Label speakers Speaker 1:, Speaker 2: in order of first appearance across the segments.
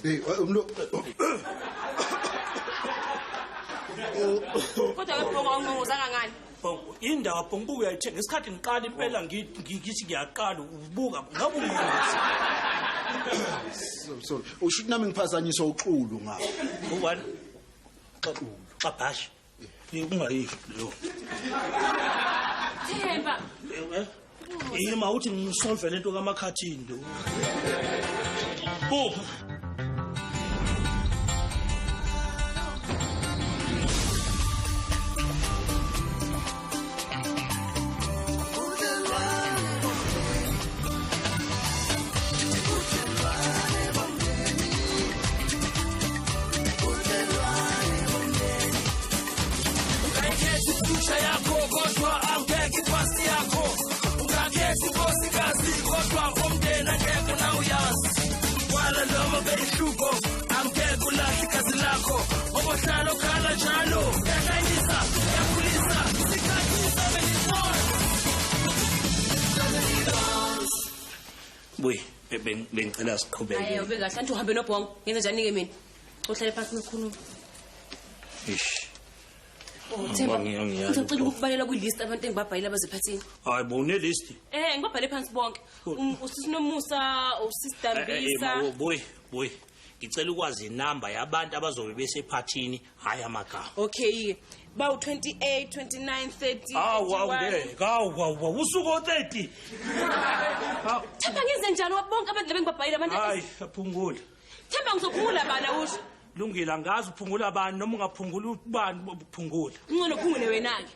Speaker 1: Hey, umlo
Speaker 2: Kodwa ke Bhongo awungqongqozanga ngani?
Speaker 3: Bhongo, indaba Bhongo buka uyayithenga. Ngesikhathi ngiqala impela ngithi ngiyaqala ubuka ngabe ungqongqoza.
Speaker 1: Sorry, sorry. Usho ukuthi nami ngiphazanyiswa uxulu ngapha.
Speaker 3: Ubani? Xabhashi. Ungayisho leyo.
Speaker 2: Themba.
Speaker 3: Yima uthi ngisolve lento kaMakhathini lo. Kuphi?
Speaker 4: Ungakhethi yakho kodwa angeke ipasi yakho. Ungakhethi inkosikazi kodwa umndeni angeke nawuyazi. Kwala noma beyihluko angeke ulahle igazi lakho. Obohlala okhala njalo yahlanyisa yakhulisa isikhathi 74.
Speaker 3: Buyi, bengicela siqhubeke.
Speaker 2: Hayi ube kahle anti uhambe noBhongo. Ngenze njani ke mina? Uhlale phansi nikhuluma.
Speaker 3: Ish.
Speaker 2: Oh Themba.
Speaker 3: Angiyazi.
Speaker 2: Ngicela ukukubalela kwi-list abantu engibabhalile abazephathini.
Speaker 3: Hayi bo une-list.
Speaker 2: Ngibabhale phansi bonke. Usisi Nomusa, usisi Dambisa.
Speaker 3: Boy, boy. Ngicela ukwazi inamba yabantu abazobe besephathini, hayi amagama.
Speaker 2: Okay. Bawu 28, 29, 30.
Speaker 3: Hawu
Speaker 2: 31.
Speaker 3: awungeke. Hawu hawu usuku o30.
Speaker 2: Themba ngenze njani bonke abantu laba engibabhalile abantu.
Speaker 3: Hayi, aphungula.
Speaker 2: Themba ngizophungula bana usho.
Speaker 3: Lungile angazi uphungula bani noma ungaphungula ubani uphungula.
Speaker 2: Ngcono uphungule wena ke.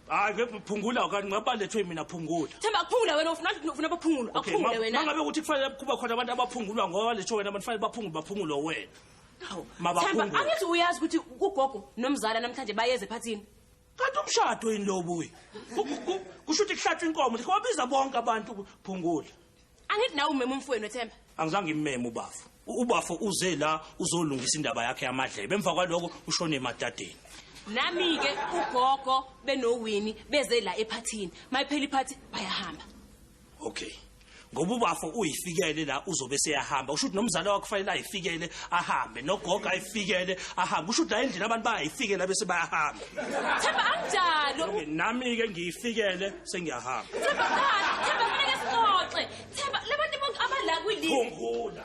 Speaker 3: Hayi ke phungula kanti ngabalethwe mina phungula.
Speaker 2: Themba akuphungula wena ufuna baphungule.
Speaker 3: Okay,
Speaker 2: Akuphungule wena.
Speaker 3: mangabe ukuthi kufanele kuba khona abantu abaphungulwa ngoba letsho wena abantu fanele baphungule baphungulwe wena.
Speaker 2: Hawu.
Speaker 3: Mabaphungule.
Speaker 2: Themba angithi uyazi ukuthi ugogo nomzala namhlanje bayeze ephathini.
Speaker 3: Kanti umshado yini lo buyi? Kusho ukuthi kuhlatshwa inkomo, wabiza bonke abantu phungula.
Speaker 2: Angithi nawe umema umfowenu Themba.
Speaker 3: Angizange ngimeme ubafo. Ubafo uze la uzolungisa indaba yakhe yamadlebe. Emva kwaloko ushone emadadeni.
Speaker 2: Nami ke ugogo benoWinnie beze la ephathini. Mayiphela iphathi bayahamba.
Speaker 3: Okay. Ngoba ubafo uyifikele la uzobe seyahamba. Usho ukuthi nomzala wakhe kufanele ayifikele ahambe, nogogo ayifikele ahambe. Usho ukuthi la endlini abantu bayayifikela bese bayahamba.
Speaker 2: Themba anginjalo.
Speaker 3: Okay, nami ke ngiyifikele sengiyahamba.
Speaker 2: Themba cha, Themba kufanele sixoxe. Themba labantu bonke abala kwilist.
Speaker 3: Phungula.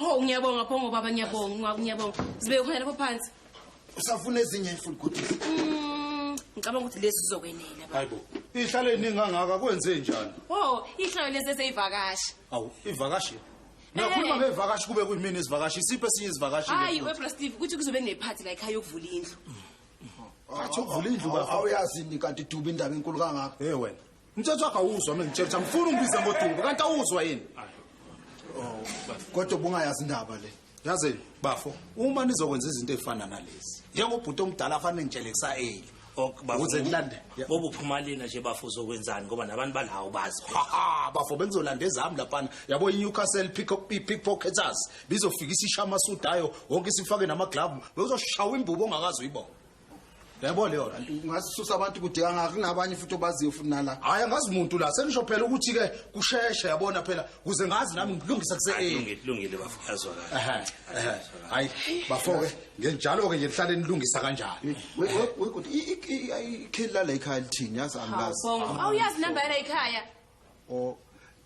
Speaker 2: Oh ngiyabonga Phongo baba ngiyabonga ngiyabonga. Zibe khona lapho phansi.
Speaker 1: Usafuna ezinye futhi Godisi.
Speaker 2: Ngicabanga ukuthi lezi zizokwenela baba.
Speaker 1: Hayibo. Ihlale eningi kangaka kwenze njani?
Speaker 2: Oh, ihlalo lezi ezeyivakashi.
Speaker 1: Awu, ivakashi. Nakhuluma ngevakashi kube kuyimini isivakashi, siphe esinye isivakashi.
Speaker 2: Hayi, we Steve, kuthi kuzobe kunephathi la ekhaya yokuvula indlu.
Speaker 1: Athi ukuvula indlu baba.
Speaker 5: Awuyazi ni kanti duba indaba enkulu kangaka.
Speaker 1: Hey wena. Umthetho wakho awuzwa mina ngitshela ukuthi angifuni ungibize ngoduba kanti awuzwa yini?
Speaker 5: Oh, kodwa ubungayazi indaba le.
Speaker 1: Yazi bafo, uma nizokwenza izinto ezifana nalezi, njengobhuti omdala afanele ngitshele kusa-early.
Speaker 3: Ok, bafo.
Speaker 1: Ukuze ngilande.
Speaker 3: Boba uphuma lena nje bafo uzokwenzani ngoba nabantu balawo bazi.
Speaker 1: Ha ha, bafo bengizolanda ezami laphana. Yabo iNewcastle pickpocketers bizofika isisha amasudu ayo wonke isifake namaglove, bezoshaya imbubo ongakazi uyibona. Yabo leyo nto.
Speaker 5: Ungasusa abantu kude kangaka kunabanye futhi obaziyo futhi nala.
Speaker 1: Hayi angazi umuntu la, sengisho phela ukuthi ke kusheshe yabona phela kuze ngazi nami ngilungisa kuse
Speaker 3: Hayi, Lungile, lungile bafo, kuyazwakala.
Speaker 1: Ehhe, ehhe. Hayi bafo ke ngenjalo ke nje nihlale nilungisa kanjani.
Speaker 5: We we we ikheli la ekhaya lithini yazi angazi.
Speaker 2: Bongo, awuyazi inamba yala ekhaya.
Speaker 5: Oh,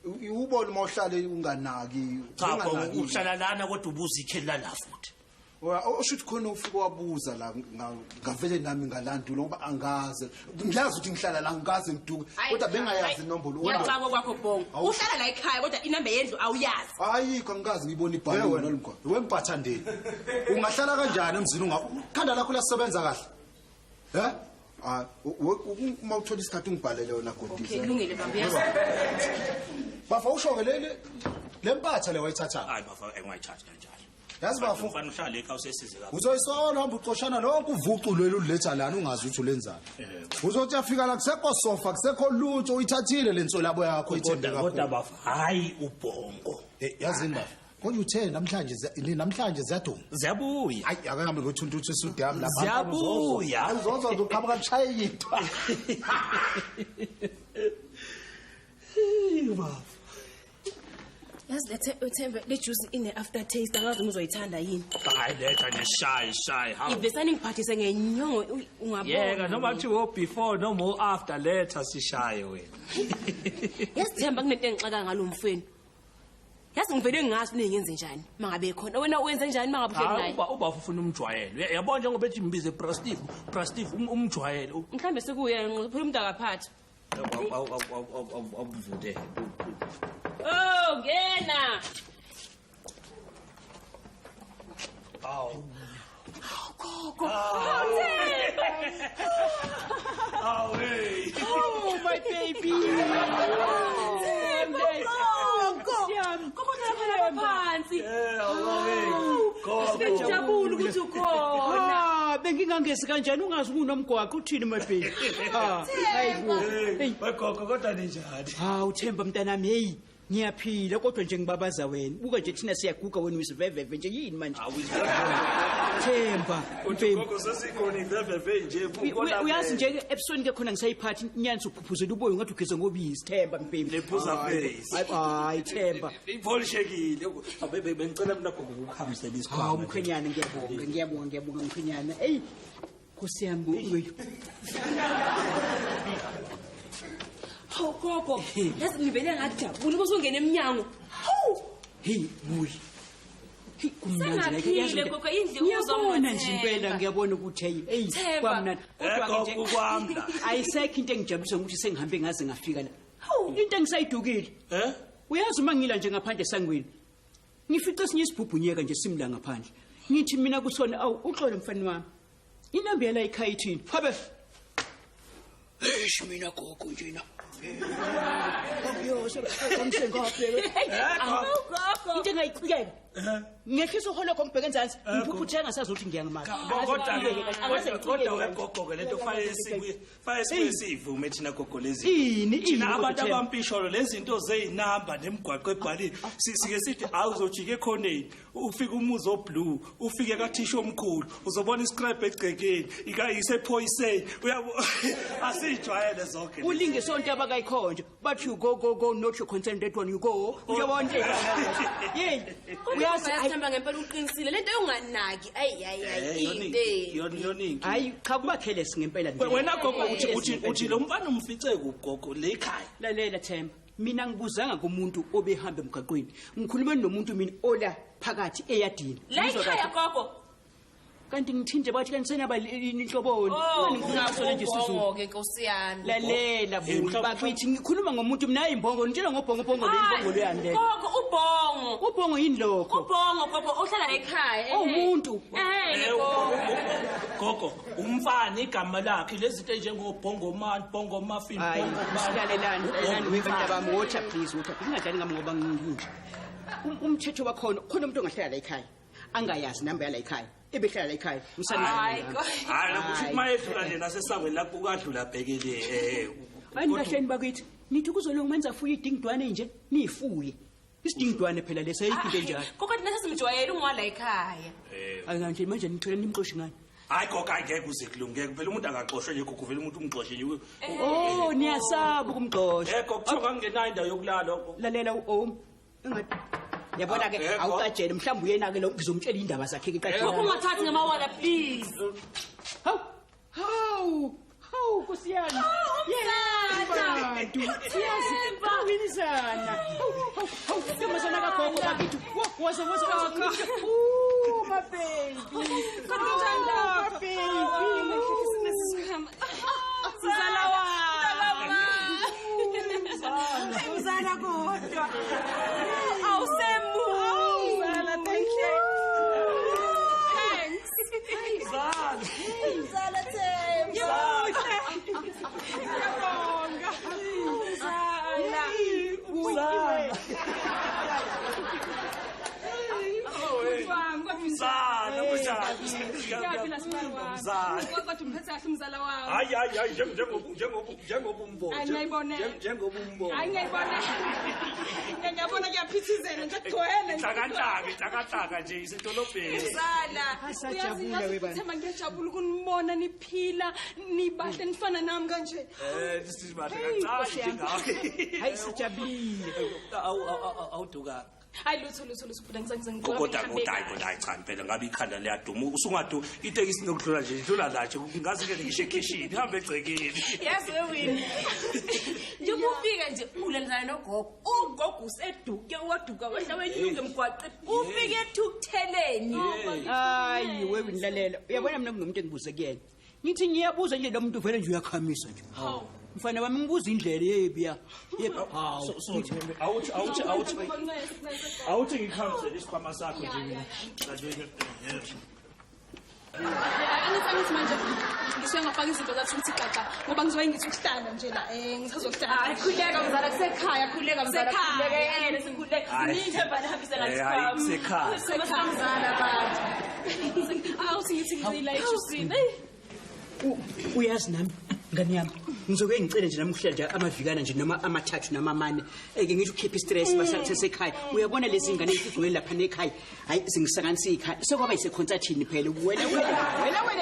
Speaker 5: ubona uma uhlale unganaki.
Speaker 3: Cha Bongo,
Speaker 5: unganaki.
Speaker 3: uhlala lana kodwa ubuza ikheli la futhi.
Speaker 5: Osho ukuthi khona ufike wabuza la ngavele nami ngalandula ngoba angazi. Ngiyazi ukuthi ngihlala la ngikaze ngiduke kodwa bengayazi inombolo.
Speaker 2: Ngiyacabanga kwakho Bongo. Uhlala la ekhaya kodwa inamba yendlu awuyazi.
Speaker 5: Ayikho angikaze ngibone ibhalo
Speaker 1: Wena,
Speaker 5: nalomgwaqo.
Speaker 1: Wempathandeni. Ungahlala kanjani emzini unga khanda lakho lasebenza kahle? He?
Speaker 5: Uma uthola isikhathi ungibhalele yona Godisi.
Speaker 2: Okay, kulungile baba uyazi.
Speaker 1: Bafa usho ke le mpatha le wayithatha.
Speaker 3: Hayi bafa engayithathi kanjalo.
Speaker 1: Yazi bafo.
Speaker 3: Ufana uhlale ekhaya usesize kakhulu.
Speaker 1: Uzoyisola uhamba uxoshana lonke uvucu lwelu uletha lana ungazi ukuthi ulenzani. Uzothi afika la kusekho sofa kusekho lutho uyithathile le nsolabo yakho ithembe
Speaker 3: Kodwa
Speaker 1: kakhulu.
Speaker 3: bafo hayi ubhongo.
Speaker 1: Yazini bafo. Konje uthe namhlanje namhlanje ziyaduma.
Speaker 3: Ziyabuya.
Speaker 1: Hayi akahambe ngothunta uthi isudu yami lapha.
Speaker 3: Ziyabuya.
Speaker 1: Ayizozo uqhamuka kushaye into.
Speaker 3: Baba.
Speaker 2: Yazi lethe uThemba le juice ine after taste angazi uma uzoyithanda yini.
Speaker 3: Hayi letha nje shy shy.
Speaker 2: Ivesani ngiphathise ngenyongo ungabona.
Speaker 3: Yeka noma kuthiwa before noma after letha sishaye wena.
Speaker 2: Yazi Themba kunento engixaka ngalomfweni. Yazi ngivele ngingazi ukuthi ngenze njani mangabe khona. Wena wenze njani mangabe uhleli naye?
Speaker 3: Uba ufuna umjwayelo. Yabona njengoba ethi mbize Brastiv, Brastiv umjwayelo.
Speaker 2: Mhlambe sekuye phela umuntu akaphathi.
Speaker 3: Awuvude.
Speaker 2: Oh, ngena.
Speaker 3: Awu.
Speaker 2: Gogo.
Speaker 3: Awu hey.
Speaker 6: Oh my baby.
Speaker 2: Gogo. Gogo hlala phansi.
Speaker 3: Gogo.
Speaker 2: Sijabula ukuthi ukhona.
Speaker 6: Ah, bengingangezi kanjani ungazi kunomgwaqo uthini my baby. Ah, hayibo.
Speaker 3: Hey, gogo kodwa ninjani?
Speaker 6: Hawu Themba mntanami hey. Ngiyaphila kodwa nje ngibabaza wena. Buka nje thina siyaguga wena uyisiveveve nje yini manje? Themba,
Speaker 3: ugogo sesikhona iveveve nje
Speaker 6: ubona. Uyazi nje ebusweni ke khona ngisayiphathi inyanisi uphuphuzela uboya ngathi ugeze ngobisi Themba mbhemi.
Speaker 3: Lephuza face.
Speaker 6: Hayi Themba.
Speaker 3: Ipolishekile. Abebe bengicela mina gogo ukuhambisela isikhwama.
Speaker 6: Hawu mkhwenyana ngiyabonga, ngiyabonga, ngiyabonga mkhwenyana. Ey Nkosi yami.
Speaker 2: Hawu gogo, yazi ngivele ngajabula ubusungena eminyango. Hawu!
Speaker 6: Hey buyi. Hey kumnandi
Speaker 2: la. Yazi gogo indlu
Speaker 6: uzobona nje impela ngiyabona ukuthi hey hey kwamnandi.
Speaker 3: Kodwa nje kwami la.
Speaker 6: Ayisekho into engijabulisa ukuthi sengihambe ngaze ngafika la. Hawu into engisayidukile.
Speaker 3: Eh?
Speaker 6: Uyazi uma ngila nje ngaphandle esangweni. Ngifice esinye isibhubhunyeka nje simla ngaphandle. Ngithi mina kusona awu uxolo mfana wami. Inamba yala ekhaya ithini? Habe. Eish mina gogo nje na. Into engayicikela ngehlisa uholo ngibheke enzansi ngiphuphuthe ngasazi ukuthi ngiyangimali.
Speaker 3: Kodwa wegogo ke lento fanele sibuye sivume thina gogo lezi.
Speaker 6: Ini
Speaker 3: thina abantu abampisholo lezi zinto zeyinamba nemigwaqo ebhaliwe sike sithi awuzojika ekhoneni ufike umuzi oblue ufike kathisha omkhulu uzobona iscrap egcekeni isephoyiseni uyabo asijwayele zonke.
Speaker 6: Ulinge sonke abakayikhonje but you go go go not your consent that one you go uyabona. Hey
Speaker 2: uyazi ayihamba ngempela uqinisile lento unganaki ayi ayi ayi
Speaker 3: into
Speaker 6: hayi cha kuba careless ngempela nje
Speaker 3: wena gogo uthi lo mfana umfice kugogo le ekhaya.
Speaker 6: Lalela Themba mina ngibuzanga kumuntu obehamba emgaqweni ngikhuluma nomuntu mina ola phakathi eyadini
Speaker 2: la ekhaya gogo.
Speaker 6: Kanti ngithinte bathi kanti senaba inhloboni
Speaker 2: ngikhuluma nje isizulu ke Nkosi yami.
Speaker 6: Lalela buthi bakithi ngikhuluma ngomuntu mina imbongo ngitshela ngobhongo bhongo le imbongo leyani le.
Speaker 2: Gogo ubhongo.
Speaker 6: Ubhongo yini lokho?
Speaker 2: Ubhongo gogo ohlala ekhaya.
Speaker 6: Umuntu.
Speaker 3: Gogo umfana igama lakhe lezi zinto njengobhongo man bhongo muffin bhongo.
Speaker 6: Silalelani lalelani webantwana bami water please water. Ngingadlali ngami ngoba nginje. Umthetho wakhona khona umuntu ongahlala la ekhaya angayazi namba yala ekhaya. Ebehlala ekhaya umsana.
Speaker 3: Hayi lokuthi mayedlula nje nasesangweni lapho ukadlula bhekele
Speaker 6: Hayi kahleni bakithi nithi kuzolunga menza afuye idingidwane nje niyifuye. Isidingidwane phela lesa ayikho into enjalo.
Speaker 2: Gogo thina sesimjwayele ungwala ekhaya.
Speaker 6: Hayi kanje manje nithole nimxoshi ngani?
Speaker 3: Hayi gogo angeke uze kulungeke phela umuntu akaxoshwe nje gogo vele umuntu umxoshe nje.
Speaker 6: Oh niyasaba ukumxosha.
Speaker 3: Gogo kuthiwa kangenayo indawo yokulala.
Speaker 6: Lalela u-om. Engathi yabona ke awuqajele mhlawumbe uyena ke lo ngizomtshela indaba zakhe ke qajela.
Speaker 2: Ungathathi ngamawala please.
Speaker 6: Hawu hawu hawu Nkosiyami. Umzana. Winisana. Hawu hawu ntombazana kagogo bakithi. Woza woza woza. Oh my baby.
Speaker 2: Kanjani
Speaker 6: my baby.
Speaker 2: Mzala wami. Mzala kodwa. Awusemuhle. Thank you. Thanks.
Speaker 3: Mzala.
Speaker 2: Mzala Themba. Ngiyabonga. Mzala.
Speaker 3: Mzala. Mzala.
Speaker 7: Ngiyaphila sibali wami. Kodwa umphethe kahle umzala wami.
Speaker 3: Hayi hayi hayi njengoba umbona. Njengoba umbona.
Speaker 7: Hayi ngiyayibona. Ngiyabona kuyaphithizela nje kugcwele.
Speaker 3: Hlaka nje isedolobheni.
Speaker 7: Mzala.
Speaker 6: Asajabula webani.
Speaker 7: Themba ngiyajabula ukunibona niphila nibahle nifana nami kanje.
Speaker 3: Sibahle kancane nje.
Speaker 6: Hayi sijabulile.
Speaker 3: Awuduka.
Speaker 7: Hayi lutho buda ngisangize
Speaker 3: Kodwa hayi cha impela ngabe ikhanda liyaduma usungadu itekisi nokudlula nje idlula la nje ngaze ke ngisho ekhishini hambe egcekeni.
Speaker 2: Yazi wewini. Njengoba ufika nje ulalana nogogo. Ugogo useduke waduka wehla wenyuke emgwaqeni. Ufike ethukutheleni.
Speaker 6: Hayi wewini lalela. Uyabona mina kunomuntu engibuze kuyena. Ngithi ngiyabuza nje lo muntu vele nje uyakhamisa nje.
Speaker 7: Hawu.
Speaker 6: Mfana wami ngibuza indlela yebiya. Yebo. Hawu.
Speaker 3: Awuthi ngikhambisele isikhwama sakho nje mina.
Speaker 7: Angithi manje ngisuke ngafaka izinto zathi ukuthi gaqa ngoba ngizoye ngithi ukuhlala nje la ngisazohlala.
Speaker 2: Hayi khuleka mzala kusekhaya khuleka mzala khuleka sikhuleka. Nithemba lihambise ngathi
Speaker 3: hayi kusekhaya.
Speaker 2: Kusekhaya mzala bantu.
Speaker 7: Awuthi ngithi ngizila ejusini.
Speaker 6: Uyazi nami ngani yami ngizoke ngicele nje nami ukuhlala nje amavikana nje noma amathathu noma amane eke ngisho ukhipha istress basekhaya uyabona lezi ngane ezigcwele lapha nekhaya hayi zingisanganisa ikhaya sekwaba yisekhonsathini phela wena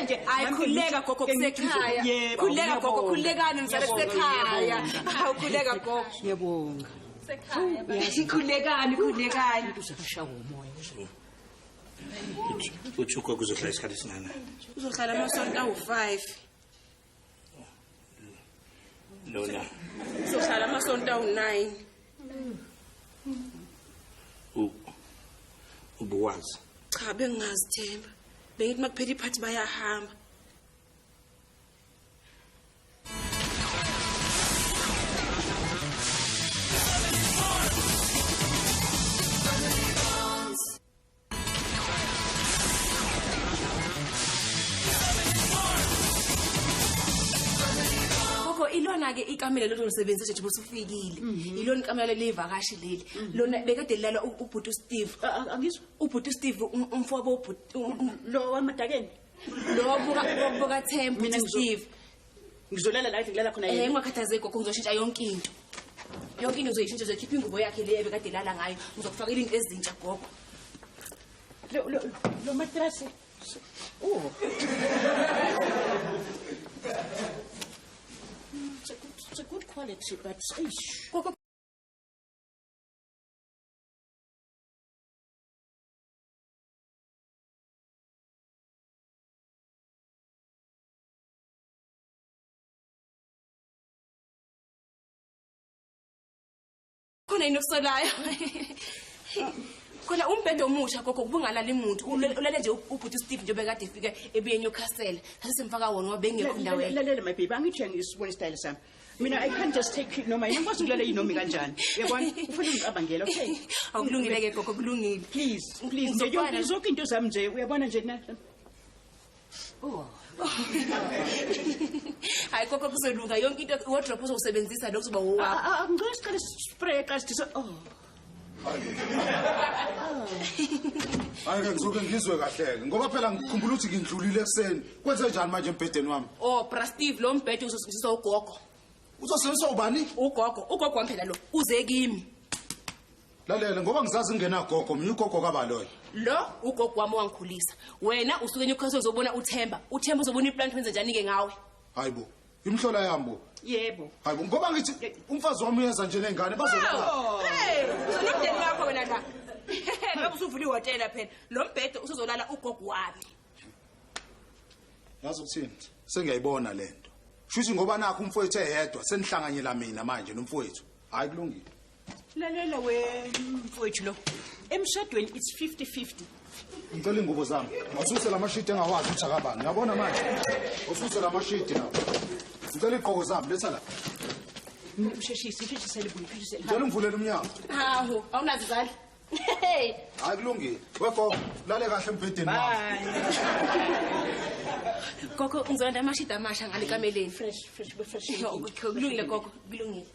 Speaker 6: nje
Speaker 2: hayi khuleka gogo kusekhaya khuleka gogo khulekani mzala kusekhaya hawu khuleka gogo
Speaker 6: ngiyabonga
Speaker 7: Sekhaya
Speaker 2: khulekani khulekani
Speaker 6: uzashaya umoya
Speaker 3: uthi ugogo uzohlala isikhathi esingakanani?
Speaker 2: Uzohlala amasonto awu-5.
Speaker 3: Lona
Speaker 2: uzohlala amasonto awu-9.
Speaker 3: Ubuwazi?
Speaker 2: Cha bengingazi Themba. Bengithi makuphela iphathi bayahamba. Ilona ke ikamelo lelo lisebenzisa nje usufikile. Ilona ikamelo levakashi leli. Lona bekade lilala ubhuti uSteve.
Speaker 6: Angizwa
Speaker 2: ubhuti uSteve umfowabo ubhuti
Speaker 6: lo wamadakeni.
Speaker 2: Lo buka Themba
Speaker 6: Mina
Speaker 2: Steve.
Speaker 6: Ngizolala la ngilala khona yena.
Speaker 2: Ungakhathazeki gogo ngizoshintsha yonke into. Yonke into ngizoyishintsha ngizokhipha ingubo yakhe le ebekade lala ngayo. Ngizokufakela into ezintsha gogo.
Speaker 6: Lo mattress. Oh. It's a good quality, but eish.
Speaker 2: Khona yini okusolayo? Khona umbhede omusha gogo kubungalali umuntu ulale nje ubhuti Steve nje bekade efika ebuye eNewcastle. Sasemfaka wona ngoba bengekho indawo yakhe.
Speaker 6: Lalela my baby, angithi ngisibona style sami. Mina I can't just take it noma ngikwazi ukulala yinomi kanjani. Uyabona? Ufuna ungicabangela, okay?
Speaker 2: Awukulungile ke gogo kulungile.
Speaker 6: Please, please nje yonke zonke into zami nje uyabona nje na. Oh.
Speaker 2: Hayi gogo kuzolunga yonke into wardrobe uzosebenzisa lokho kuzoba wowakho.
Speaker 6: Ngicela siqale spray qala sithi oh.
Speaker 5: Hayi ke ngizoke ngizwe kahle ngoba phela ngikhumbula ukuthi ngindlulile ekuseni. Kwenze njani manje embhedeni wami?
Speaker 2: Oh, bra Steve lo mbhede uzosebenzisa ugogo.
Speaker 5: Uzosebenzisa ubani?
Speaker 2: Ugogo, ugogo wami phela lo uze kimi.
Speaker 5: Lalela ngoba ngizazi ngingenagogo mina ugogo kabaloyo.
Speaker 2: Lo ugogo wami wangikhulisa. Wena usuke eNewcastle uzobona uThemba. uThemba uzobona iplant wenze njani ke ngawe?
Speaker 5: Hayibo. Imhlola yami bo.
Speaker 6: Yebo.
Speaker 5: Hayibo ngoba ngithi umfazi wami uyeza nje nengane bazolala.
Speaker 2: Hey, uzonomndeni wakho wena la. Ngoba usuvula ihhotela phela. Lo mbhede usuzolala ugogo wami.
Speaker 5: Yazi ukuthini? Sengiyayibona lento. Shuthi ngoba nakho umfowethu eyedwa senihlanganyela mina manje nomfowethu. Hayi kulungile.
Speaker 6: Lalela we mfowethu lo. Emshadweni it's 50-50.
Speaker 5: Ngicela ingubo zami. Awususe lamashidi engawazi ukuthi akabani. Uyabona manje? Ususe lamashidi la. Ngicela igqoko zami letha la.
Speaker 6: Usheshise, usheshise libuye, usheshise.
Speaker 5: Ngicela ungivulele umnyango.
Speaker 2: Hawu, awunazo izandla. Hey.
Speaker 5: Hayi kulungile. Wegogo, lale kahle embhedeni wakho.
Speaker 2: Gogo, ngizolanda amashidi amasha ngale kameleni.
Speaker 6: Fresh, fresh, fresh.
Speaker 2: Kulungile gogo, kulungile.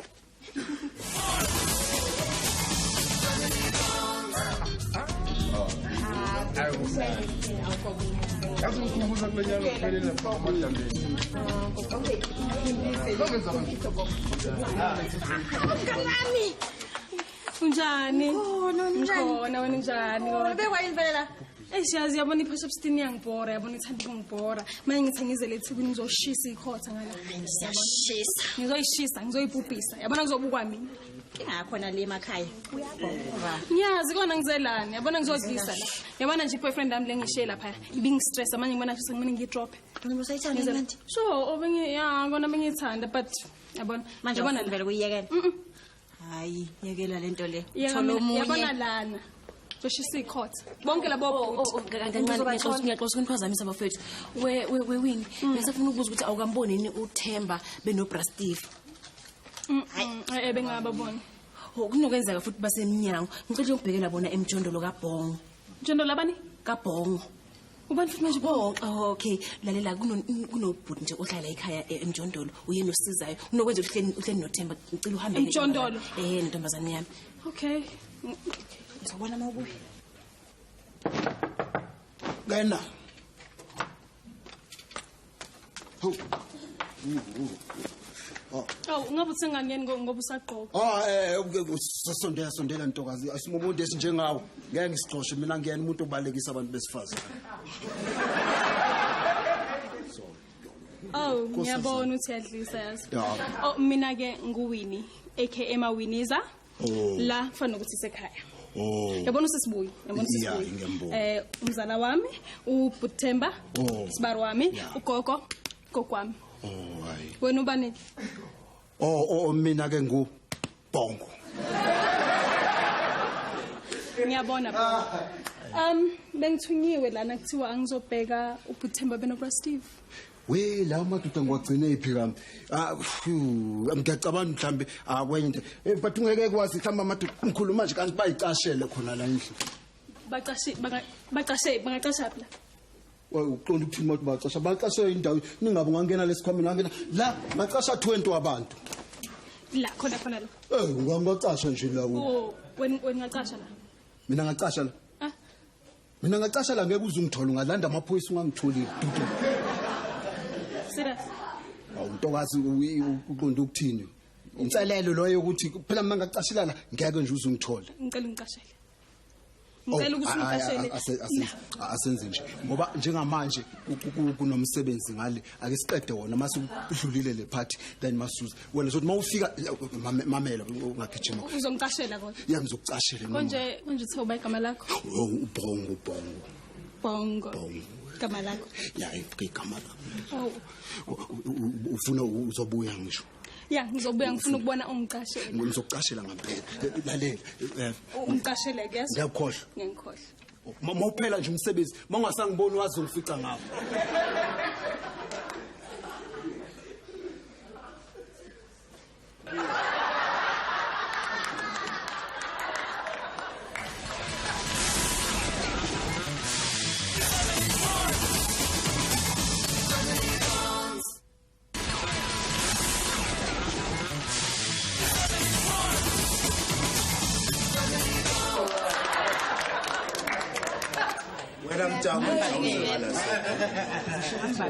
Speaker 8: Yazi ngikhumbuza kule nyanga kuphelele lapha amadambeni.
Speaker 7: Mnganami. Unjani? Khona unjani? Khona wena unjani? Ubekwa yini vele la? Eish yazi yabona i-push-up sitini iyangibhora, yabona ithanda ukungibhora. Manje ngithi ngizele eThekwini ngizoshisa ikhotha ngala.
Speaker 9: Ngiyashisa.
Speaker 7: Ngizoyishisa, ngizoyibhubhisa. Yabona ngizobukwa mina.
Speaker 9: Ingakhona le emakhaya. Uyabhora.
Speaker 7: Ngiyazi kona ngizelani, yabona ngizodlisa la. Yabona nje i-boyfriend yami le ngishiye lapha. Ibingistress manje ngibona futhi kumele ngiyidrop.
Speaker 9: Usayithanda manje?
Speaker 7: Sure, obengi ya kona bengiyithanda but yabona
Speaker 9: manje yabona vele kuyiyekela. Hayi, yekela lento le.
Speaker 7: Thola omunye. Yabona lana. Zoshisa ikhotha. Bonke labo bhuti.
Speaker 2: Kancane ngiyaxoxa ukuniphazamisa bafethu. We Winnie, ngisafuna ukubuza ukuthi awukamboni yini uThemba benoBra Steve?
Speaker 7: Hayi, bengababona.
Speaker 2: Kunokwenzeka futhi basemnyango. Ngicela ukubhekela bona emjondolo kaBhongo.
Speaker 7: Mjondolo abani?
Speaker 2: KaBhongo. Ubani futhi manje Bhongo? Okay, lalela kunobhuti nje ohlala ekhaya emjondolo, uyena osizayo. Unokwenza uhleli noThemba, ngicela uhambe
Speaker 7: emjondolo.
Speaker 2: Ntombazane yami.
Speaker 7: Okay.
Speaker 9: Ngizobona uma ubuya.
Speaker 5: Ngena.
Speaker 7: Oh, ngabe usengangeni ngoba usagqoka.
Speaker 5: Sondela sondela ntokazi. Asimumuntu esinjengawe. Ngeke ngisixoshe mina ngiyena umuntu obalekisa abantu besifazane.
Speaker 7: Oh, ngiyabona uthi uyadlisa yazi. Oh, mina ke nguWinnie, aka Mawiniza. La kufanele ukuthi isekhaya. Yabona usisibuyi, yabona usisibuyi. Umzala wami, uButhemba, sibari wami, ugogo, gogo wami.
Speaker 5: Hayi.
Speaker 7: Wena ubani?
Speaker 5: Mina ke nguBhongo.
Speaker 7: Ngiyabona Bhongo. Bengithunyiwe lana kuthiwa angizobheka uButhemba benoBra Steve.
Speaker 5: We la madoda ngiwagcine iphi kami? Ngiyacabanga mhlambe akwenye into. But ungeke kwazi mhlambe amadoda ngikhuluma nje kanti bayicashele khona la endlini.
Speaker 7: Bacashe bangacasha phi la?
Speaker 5: Uqonda ukuthini manje bacasha? Bacashe indawo ningabe ungangena lesikhwameni wangena la bacasha 20 wabantu.
Speaker 7: La khona khona la.
Speaker 5: Ungangacasha nje la.
Speaker 7: Wena ungacasha la.
Speaker 5: Mina ngacasha la. Mina ngacasha la ngeke uze ungithole ungalanda amaphoyisa ungangitholi dudu.
Speaker 7: Serious.
Speaker 5: Awuntokazi uqonda ukuthini? Inselelo loyo ukuthi phela mina ngacashela la ngeke nje uze ungithole.
Speaker 7: Ngicela ungicashele. Ngicela ukuthi ungicashele.
Speaker 5: Asenze nje ngoba njengamanje kunomsebenzi ngale ake siqede wona mase udlulile le party then masuze wena sothi mawufika mamela ungagijima.
Speaker 7: Uzongicashela kodwa.
Speaker 5: Yeah ngizokucashela.
Speaker 7: Konje uthe uba igama lakho?
Speaker 5: uBhongo Bhongo.
Speaker 7: Bhongo. Igama lakho?
Speaker 5: Ya igama lakho. Ufuna uzobuya ngisho.
Speaker 7: Ya ngizobuya ngifuna ukubona ungicashele.
Speaker 5: Ngizokucashela ngempela. Lalela.
Speaker 7: Ungicashele ke yazi?
Speaker 5: Ngiyakhohlwa.
Speaker 7: Ngiyakhohlwa.
Speaker 5: Mawuphela nje umsebenzi, mawungasangiboni wazi ungifica ngapha.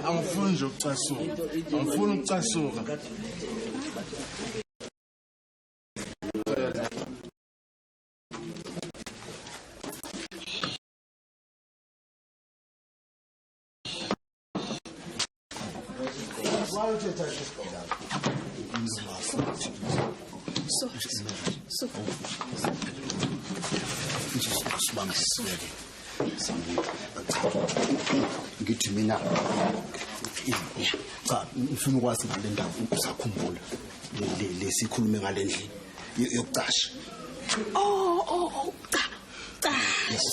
Speaker 8: Angifuni nje ukucasuka. Angifuni ukucasuka. Ngithi mina cha ngifuna ukwazi ngale ndaba usakhumbula lesikhulume ngale ndlela yokucasha.
Speaker 7: Cha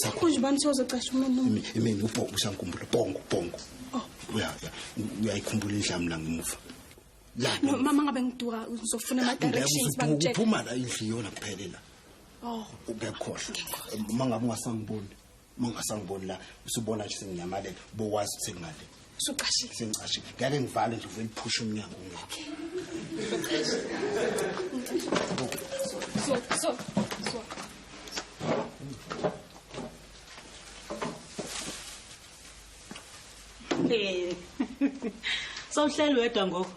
Speaker 7: cha. Konje bani sozocasha umuntu?
Speaker 5: Mina uBhongo usangikhumbula Bhongo Bhongo. Uyayikhumbula indlami la ngemuva. La
Speaker 7: no mama ngabe ngiduka ngizofuna ama directions bangitshela.
Speaker 5: Uphuma la indlu yona kuphelela. Ngiyakhohlwa. Mangabe ungasangiboni. Mangasangiboni la usubona nje senginyamalela bowazi ukuthi ngale.
Speaker 7: Usucashile.
Speaker 5: Sengicashile. Ngeke ngivale nje uvele phusha umnyango ungeke.
Speaker 7: So.
Speaker 10: Sowuhleli wedwa ngoku.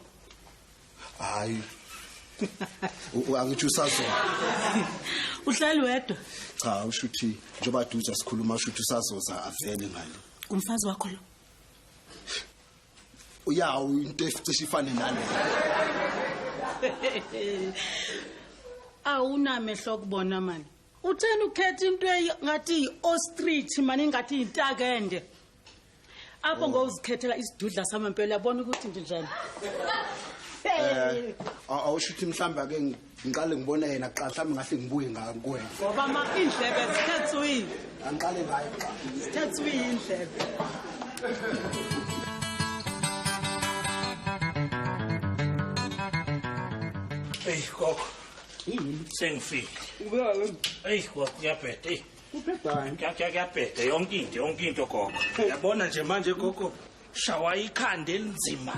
Speaker 5: Hayi. Angithi usazoza.
Speaker 10: Uhleli wedwa.
Speaker 5: Cha, usho ukuthi njengoba duza sikhuluma usho ukuthi usazoza avele ngale.
Speaker 10: Umfazi wakho lo.
Speaker 5: Uyawo into ecishe ifane nale.
Speaker 10: Awunamehlo okubona mani. Utheni ukhetha into engathi yi-ostrich mani, ingathi yintakende. Apho ngozikhethela isidudla samampela, uyabona ukuthi ndinjani.
Speaker 5: Awusho ukuthi mhlawumbe ake ngiqale ngibone yena kuqala, mhlawumbe ngahle ngibuye ngakuwena.
Speaker 10: Ngoba ma indlebe zithethiwe.
Speaker 5: Angiqale ngaye kuqala.
Speaker 10: Zithethiwe indlebe.
Speaker 3: Eyi gogo. Sengifile. Eyi gogo, kuyabheda. Eyi. Kuyabheda yonke into, yonke into gogo. Yabona nje manje gogo, shawa ikhanda elinzima.